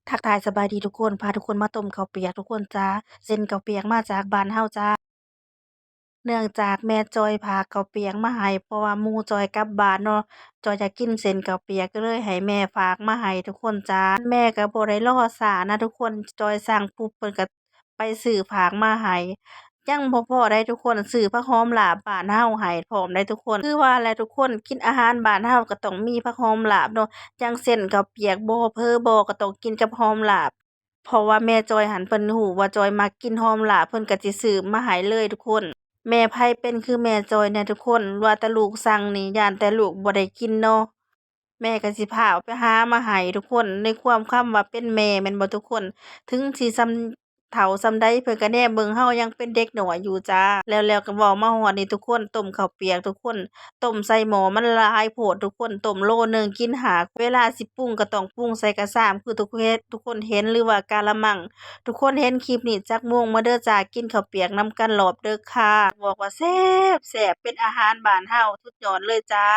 ທັກທາຍສະບາຍດີທຸກຄົນ ພາທຸກຄົນມາຕົ້ມເຂົ້າປຽກທຸກຄົນຈ້າ ເສັ້ນເຂົ້າປຽກມາຈາກບ້ານເຮົາຈ້າ. ເນື່ອງຈາກແມ່ຈອຍຝາກເຂົ້າປຽກມາໃຫ້ ເພາະວ່າໝູ່ຈອຍກັບບ້ານເນາະ ຈອຍຢາກກິນເສັ້ນເຂົ້າປຽກ ກໍເລີຍໃຫ້ແມ່ຝາກມາໃຫ້ທຸກຄົນຈ້າ. ແມ່ກໍບໍ່ໄດ້ລໍຊ້ານະທຸກຄົນ ຈອຍສັ່ງປຸບເພິ່ນກໍໄປຊື້ຝາກມາໃຫ້ ຍັງບໍ່ພໍໃດທຸກຄົນ ຊື້ຜັກຫອມລາບບ້ານເຮົາໃຫ້ພ້ອມໃດທຸກຄົນ. ຄືວ່າແຫຼະທຸກຄົນ ກິນອາຫານບ້ານເຮົາກໍຕ້ອງມີຜັກຫອມລາບເນາະ ຢ່າງເຊັ່ນເຂົ້າປຽກບໍ ເຝີບໍ ກໍຕ້ອງກິນກັບຫອມລາບ. ເພາະວ່າແມ່ຈອຍຫັ້ນເພິ່ນຮູ້ວ່າຈອຍມັກກິນຫອມລາບ ເພິ່ນກໍຊິຊື້ມາໃຫ້ເລີຍທຸກຄົນ. ແມ່ໃຜເປັນຄືແມ່ຈອຍແດ່ທຸກຄົນ ວ່າແຕ່ລູກສັ່ງນີ້ ຢ້ານແຕ່ລູກບໍ່ໄດ້ກິນເນາະ ແມ່ກໍຊິພ້າວໄປຫາມາໃຫ້ທຸກຄົນ. ໃນຄວາມຄຳວ່າເປັນແມ່ແມ່ນບໍ່ທຸກຄົນ ເຖິງຊິສ່ຳເຖົ້າສ່ຳໃດ ເພິ່ນກໍແນມເບິ່ງເຮົາຍັງເປັນເດັກນ້ອຍຢູ່ຈ້າ. ແລ້ວ ແລ້ວກໍເວົ້າມາຮອດນີ້ທຸກຄົນ ຕົ້ມເຂົ້າປຽກທຸກຄົນ ຕົ້ມໃສ່ໝໍ້ມັນຫຼາຍໂພດທຸກຄົນ ຕົ້ມໂລໜຶ່ງກິນຫ້າ ເວລາຊິປຸງກໍຕ້ອງປຸງໃສ່ກະຊາມ ຄືທຸກເຮັດ ທຸກຄົນເຫັນ ຫຼືວ່າກະລະມັງ. ທຸກຄົນເຫັນຄລິບນີ້ຈັກໂມງ ມາເດີຈ້າ ກິນເຂົ້າປຽກນຳກັນລອບເດິກຄ່າ. ບອກວ່າແຊບໆ ເປັນອາຫານບ້ານເຮົາ ສຸດຍອດເລີຍຈ້າ.